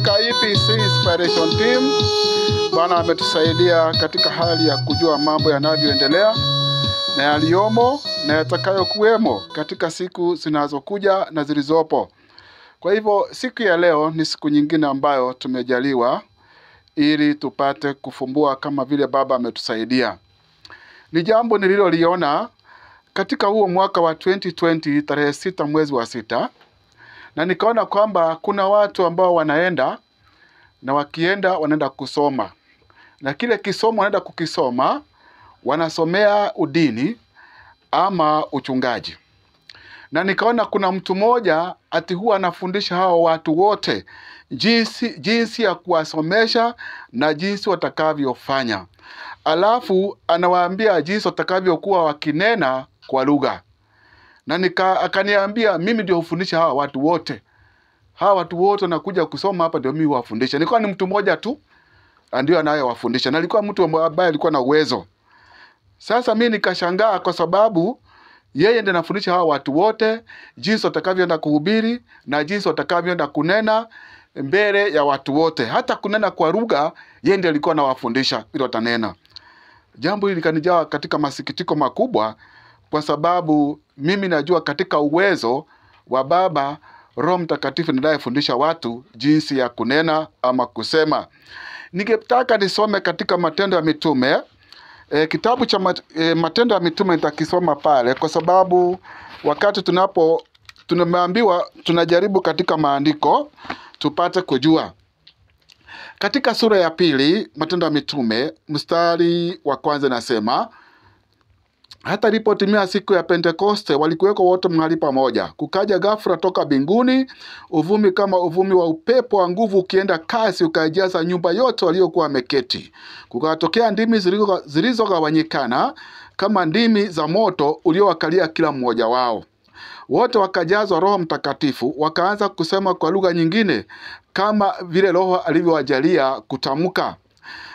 Katika EPC Inspiration Team, Bwana ametusaidia katika hali ya kujua mambo yanavyoendelea na yaliyomo na yatakayokuwemo katika siku zinazokuja na zilizopo. Kwa hivyo siku ya leo ni siku nyingine ambayo tumejaliwa ili tupate kufumbua kama vile Baba ametusaidia. Ni jambo nililoliona katika huo mwaka wa 2020 tarehe 6 mwezi wa 6, na nikaona kwamba kuna watu ambao wanaenda na wakienda wanaenda kusoma, na kile kisomo wanaenda kukisoma wanasomea udini ama uchungaji. Na nikaona kuna mtu mmoja ati huwa anafundisha hao watu wote jinsi ya kuwasomesha na jinsi watakavyofanya. Alafu anawaambia jinsi watakavyokuwa wakinena kwa lugha. Na akaniambia mimi ndio hufundisha hawa watu wote. Hawa watu wote wanakuja kusoma hapa ndio mimi huwafundisha. Nilikuwa ni mtu mmoja tu ndio anayewafundisha. Na alikuwa mtu ambaye alikuwa na uwezo. Sasa mimi nikashangaa kwa sababu yeye ndiye anafundisha hawa watu wote jinsi watakavyoenda kuhubiri na jinsi watakavyoenda kunena mbele ya watu wote. Hata kunena kwa lugha yeye ndiye alikuwa anawafundisha ili watanena. Jambo hili likanijaa katika masikitiko makubwa kwa sababu mimi najua katika uwezo wa Baba Roho Mtakatifu ndiye anayefundisha watu jinsi ya kunena ama kusema. Ningetaka nisome katika Matendo ya Mitume. Kitabu cha Matendo ya Mitume nitakisoma pale kwa sababu wakati tunaambiwa tunajaribu katika maandiko tupate kujua. Katika sura ya 2 Matendo ya Mitume mstari wa kwanza nasema, hata ilipotimia siku ya Pentekoste walikuweko wote mahali pamoja. Kukaja ghafla toka mbinguni uvumi kama uvumi wa upepo wa nguvu ukienda kasi, ukaijaza nyumba yote waliokuwa wameketi. Kukatokea ndimi zilizogawanyikana kama ndimi za moto uliowakalia kila mmoja wao. Wote wakajazwa Roho Mtakatifu, wakaanza kusema kwa lugha nyingine kama vile Roho alivyowajalia kutamka.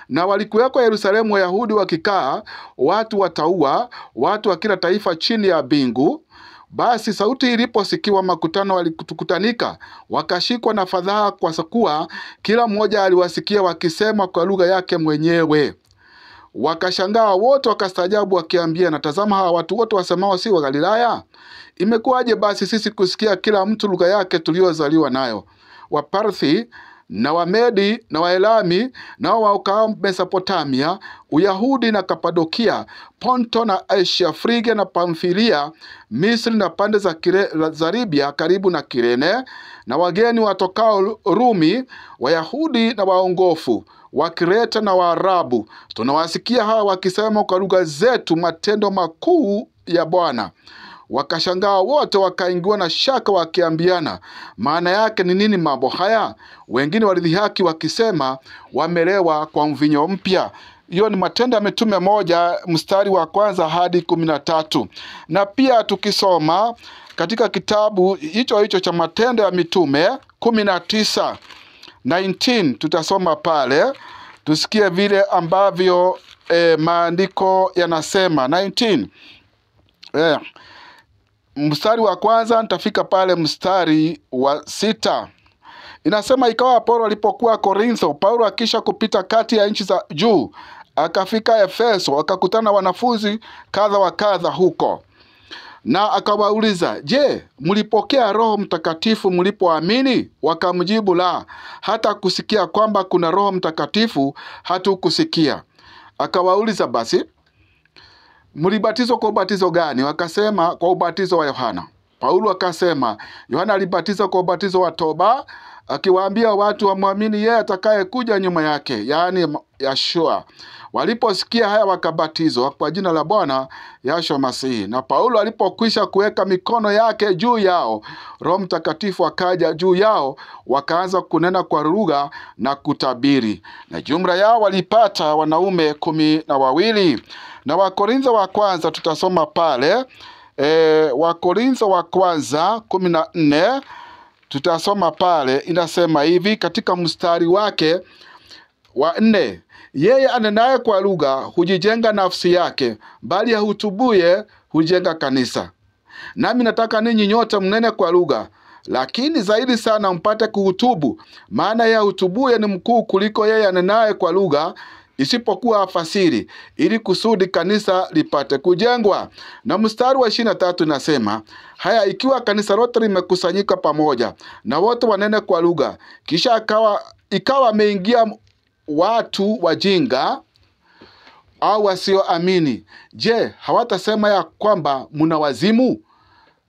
Na walikuweko Yerusalemu Wayahudi wakikaa, watu wataua, watu wa kila taifa chini ya mbingu. Basi sauti iliposikiwa makutano walikutanika, wakashikwa na fadhaa kwa kuwa kila mmoja aliwasikia wakisema kwa lugha yake mwenyewe. Wakashangaa wote wakastaajabu wakiambia, na tazama hawa watu wote wasemao si wa Galilaya? Imekuwaje basi sisi kusikia kila mtu lugha yake tuliyozaliwa nayo? Waparthi na Wamedi na Waelami nao wakao Mesopotamia, Uyahudi na Kapadokia, Ponto na Asia, Frigia na Pamfilia, Misri na pande za Libya karibu na Kirene, na wageni watokao Rumi, Wayahudi na waongofu, Wakreta na Waarabu, tunawasikia hawa wakisema kwa lugha zetu matendo makuu ya Bwana. Wakashangaa wote wakaingiwa na shaka wakiambiana, maana yake ni nini mambo haya? Wengine walidhihaki wakisema wamelewa kwa mvinyo mpya. Hiyo ni Matendo ya Mitume 1 mstari wa 1 hadi 13. Na pia tukisoma katika kitabu hicho hicho cha Matendo ya Mitume 19:19 tutasoma pale tusikie vile ambavyo maandiko yanasema. 19 mstari wa kwanza nitafika pale mstari wa 6. Inasema, ikawa Paulo alipokuwa Korintho, Paulo akisha kupita kati ya nchi za juu akafika Efeso, akakutana wanafunzi kadha wa kadha huko. Na akawauliza, je, mlipokea Roho Mtakatifu mlipoamini? Wakamjibu, la, hata kusikia kwamba kuna Roho Mtakatifu hatukusikia. Akawauliza, basi mlibatizwa kwa ubatizo gani? Wakasema, kwa ubatizo wa Yohana. Paulo akasema, Yohana alibatiza kwa ubatizo wa toba, akiwaambia watu wamwamini yeye atakayekuja nyuma yake, yaani Yeshua. Waliposikia haya wakabatizwa kwa jina la Bwana Yeshua Masihi. Na Paulo alipokwisha kuweka mikono yake juu yao, Roho Mtakatifu akaja juu yao, wakaanza kunena kwa lugha na kutabiri. Na jumla yao walipata wanaume 12. Na Wakorintho wa kwanza tutasoma pale, Wakorintho wa kwanza 14 tutasoma pale, inasema hivi katika mstari wake wa 4: yeye anenaye kwa lugha hujijenga nafsi yake, bali ahutubuye hujenga kanisa. Nami nataka ninyi nyote mnene kwa lugha, Lakini zaidi sana mpate kuhutubu, maana yeye ahutubuye ni mkuu kuliko yeye anenaye kwa lugha, isipokuwa afasiri, ili kusudi kanisa lipate kujengwa. Na mstari wa 23 nasema, haya, ikiwa kanisa lote limekusanyika pamoja na wote wanene kwa lugha, kisha ikawa ameingia watu wajinga au wasioamini, je, hawatasema ya kwamba mna wazimu?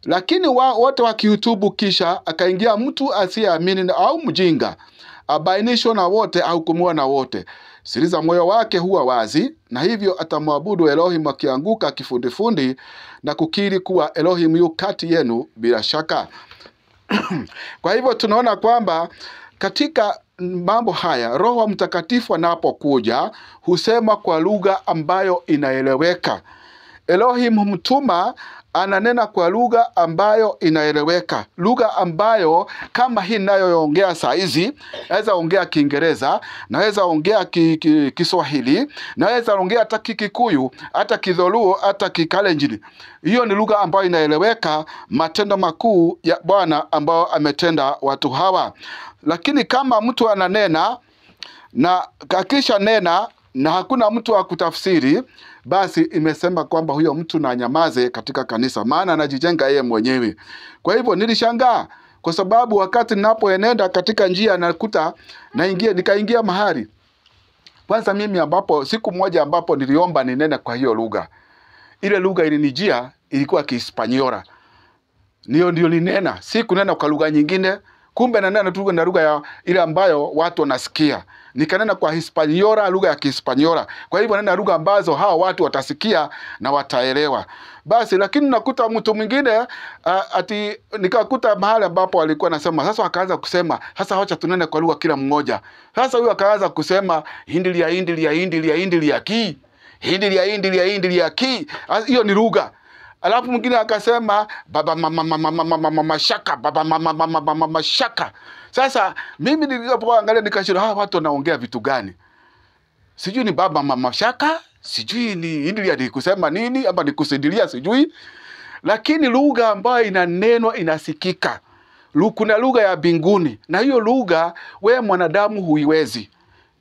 Lakini wote wakihutubu, kisha akaingia mtu asiyeamini au mjinga, abainishwa na wote, ahukumiwa na wote. Siri za moyo wake huwa wazi, na hivyo atamwabudu Elohim akianguka kifundifundi na kukiri kuwa Elohim yu kati yenu bila shaka. Kwa hivyo tunaona kwamba katika mambo haya Roho Mtakatifu anapokuja husema kwa lugha ambayo inaeleweka. Elohim humtuma, ananena kwa lugha ambayo inaeleweka, lugha ambayo kama hii ninayoongea saa hizi, naweza ongea Kiingereza, naweza ongea Kiswahili, naweza ongea hata Kikuyu, hata Kidholuo, hata Kikalenjin. Hiyo ni lugha ambayo inaeleweka, matendo makuu ya Bwana ambayo ametenda watu hawa. Lakini kama mtu ananena na akisha nena na hakuna mtu wa kutafsiri, basi imesema kwamba huyo mtu na anyamaze katika kanisa, maana anajijenga yeye mwenyewe. Kwa hivyo nilishangaa, kwa sababu wakati ninapoenenda katika njia nakuta naingia, nikaingia mahali. Kwanza mimi ambapo siku moja ambapo niliomba ninene kwa hiyo lugha, ile lugha ilinijia ilikuwa Kihispaniola. Ndio ninena, si kunena kwa lugha nyingine. Kumbe nanena tu na lugha ya ile ambayo watu wanasikia. Nikanena kwa Hispaniola, lugha ya Kihispaniola. Kwa hivyo nena lugha ambazo hawa watu watasikia na wataelewa. Basi lakini nakuta mtu mwingine ati nikakuta mahali ambapo alikuwa anasema, sasa akaanza kusema, sasa wacha tunene kwa lugha kila mmoja. Sasa huyu akaanza kusema hindilia hindilia hindilia hindilia ki. Hindilia hindilia hindilia ki. Hiyo ni lugha. Alafu mwingine akasema baba mama mama mama mama shaka, baba mama mama mama shaka. Sasa mimi nilipoangalia nikashindwa, hawa watu wanaongea vitu gani? Sijui ni baba mama shaka, sijui ni India ni kusema nini ama ni kusindilia, sijui. Lakini lugha ambayo inanenwa inasikika. Kuna lugha ya mbinguni, na hiyo lugha we mwanadamu huiwezi.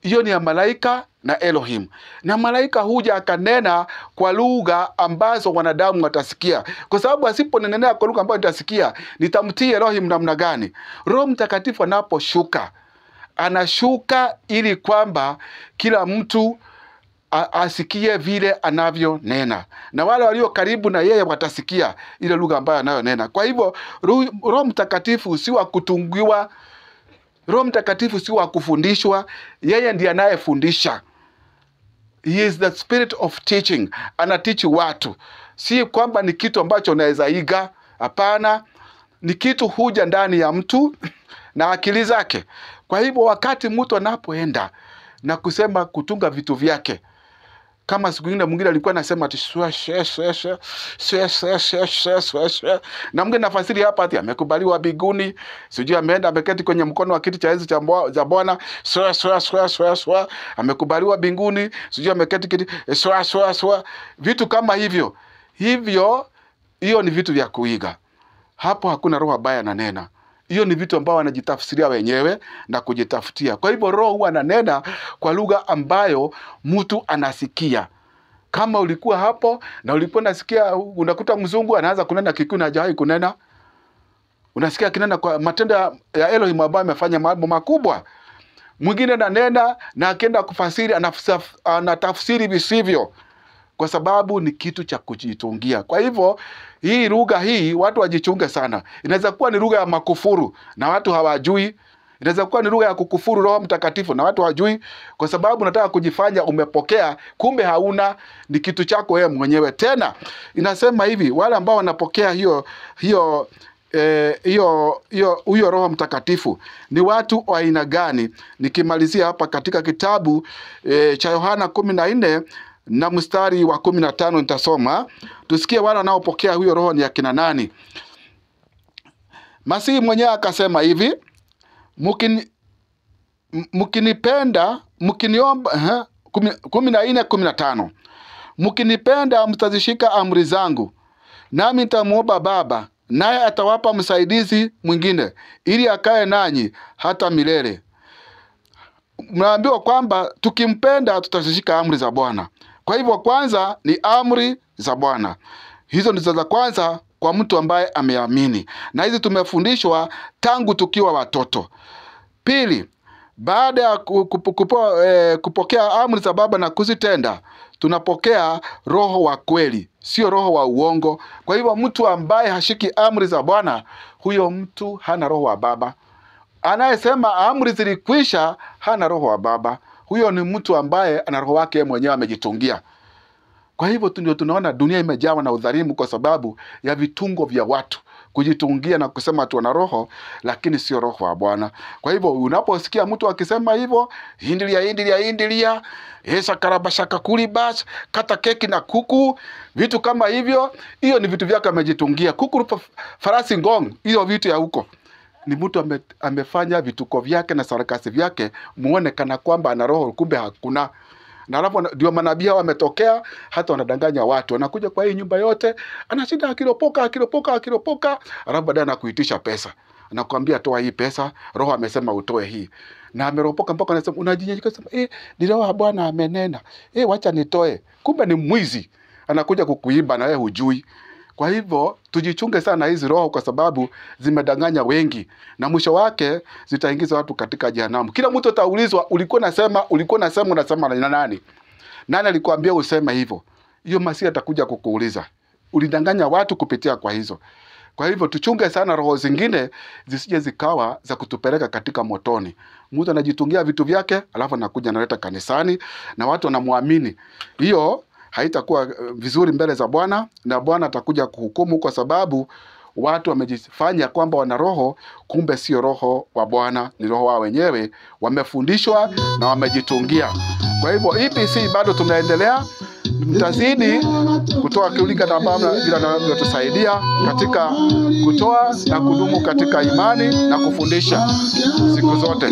Hiyo ni ya malaika na Elohim. Na malaika huja akanena kwa lugha ambazo wanadamu watasikia. Kwa sababu asiponenea kwa lugha ambayo nitasikia, nitamtii Elohim namna gani? Roho Mtakatifu anaposhuka, anashuka ili kwamba kila mtu asikie vile anavyonena, na wale walio karibu na yeye watasikia ile lugha ambayo anayonena. Kwa hivyo Roho Mtakatifu si wa kutungiwa, Roho Mtakatifu si wa kufundishwa, yeye ndiye anayefundisha. He is the spirit of teaching. Anateach watu. Si kwamba ni kitu ambacho unaweza iga, hapana. Ni kitu huja ndani ya mtu na akili zake. Kwa hivyo wakati mtu anapoenda na kusema kutunga vitu vyake, kama siku nyingine mwingine alikuwa anasema ati swa swa swa swa swa swa swa swa swa, na mwingine nafasiri hapa ati amekubaliwa biguni, sijui ameenda ameketi kwenye mkono wa kiti cha enzi cha Bwana, swa swa swa swa swa, amekubaliwa binguni, sijui ameketi kiti swa swa swa, vitu kama hivyo. Hivyo hiyo ni vitu vya kuiga. Hapo hakuna roho ambaye ananena. Hiyo ni vitu ambao wanajitafsiria wenyewe na kujitafutia. Kwa hivyo roho huwa ananena kwa lugha ambayo mtu anasikia. Kama ulikuwa hapo na ulikuwa unasikia, unakuta mzungu anaanza kunena Kikuyu na hajawahi kunena. Unasikia akinena kwa matendo ya Elohim ambayo amefanya mambo makubwa. Mwingine ananena na akienda kufasiri anatafsiri visivyo, kwa sababu ni kitu cha kujitungia. Kwa hivyo hii lugha hii watu wajichunge sana. Inaweza kuwa ni lugha ya makufuru na watu hawajui. Inaweza kuwa ni lugha ya kukufuru Roho Mtakatifu na watu hawajui, kwa sababu unataka kujifanya umepokea, kumbe hauna, ni kitu chako wewe mwenyewe. Tena inasema hivi, wale ambao wanapokea hiyo hiyo hiyo hiyo huyo Roho Mtakatifu ni watu wa aina gani? Nikimalizia hapa katika kitabu cha Yohana 14 na mstari wa 15 nitasoma, tusikie wale wanaopokea huyo roho ni akina nani. Masihi mwenyewe akasema hivi, mkinipenda, mkiniomba, 14:15, mkinipenda mtazishika amri zangu, nami nitamuomba Baba naye atawapa msaidizi mwingine ili akae nanyi hata milele. Mnaambiwa kwamba tukimpenda tutazishika amri za Bwana. Kwa hivyo kwanza ni amri za Bwana. Hizo ndizo za kwanza kwa mtu ambaye ameamini. Na hizi tumefundishwa tangu tukiwa watoto. Pili, baada ya kupokea amri za Baba na kuzitenda, tunapokea roho wa kweli, sio roho wa uongo. Kwa hivyo mtu ambaye hashiki amri za Bwana, huyo mtu hana roho wa Baba. Anayesema amri zilikwisha hana roho wa Baba. Huyo ni mtu ambaye ana roho wake mwenyewe amejitungia. Kwa hivyo ndio tunaona dunia imejawa na udhalimu kwa sababu ya vitungo vya watu kujitungia na kusema tu ana roho, lakini sio roho wa Bwana. Kwa hivyo unaposikia mtu akisema hivyo, hindilia hindilia hindilia, hesa karabashaka kulibas, kata keki na kuku, vitu kama hivyo, hiyo ni vitu vyake amejitungia. Kuku farasi ngong, hiyo vitu ya huko. Ni mtu amefanya vituko vyake na sarakasi vyake, muone kana kwamba ana roho, kumbe hakuna. Na alafu ndio manabii wametokea, hata wanadanganya watu. Wanakuja kwa hii nyumba yote, anashinda akiropoka, akiropoka, akiropoka, alafu baadaye anakuitisha pesa. Anakuambia toa hii pesa, roho amesema utoe hii. Na ameropoka mpaka anasema unajinyenyekeza, sema ni roho ya Bwana amenena. Wacha nitoe. Kumbe ni mwizi. Anakuja kukuiba na wewe hujui. Kwa hivyo tujichunge sana hizi roho kwa sababu zimedanganya wengi, na mwisho wake zitaingiza watu katika jehanamu. Kila mtu ataulizwa, ulikuwa unasema, ulikuwa unasema, unasema na nani? Nani alikuambia useme hivyo? Hiyo Masihi atakuja kukuuliza. Ulidanganya watu kupitia kwa hizo. Kwa hivyo tuchunge sana roho zingine zisije zikawa za kutupeleka katika motoni. Mtu anajitungia vitu vyake, alafu anakuja analeta kanisani na watu wanamuamini. Hiyo haitakuwa vizuri mbele za Bwana, na Bwana atakuja kuhukumu kwa sababu watu wamejifanya kwamba wana roho, kumbe sio roho wa Bwana, ni roho wao wenyewe, wamefundishwa na wamejitungia. Kwa hivyo EPC bado tunaendelea, mtazidi kutoa kulika na Baba bila anatusaidia katika kutoa na kudumu katika imani na kufundisha siku zote.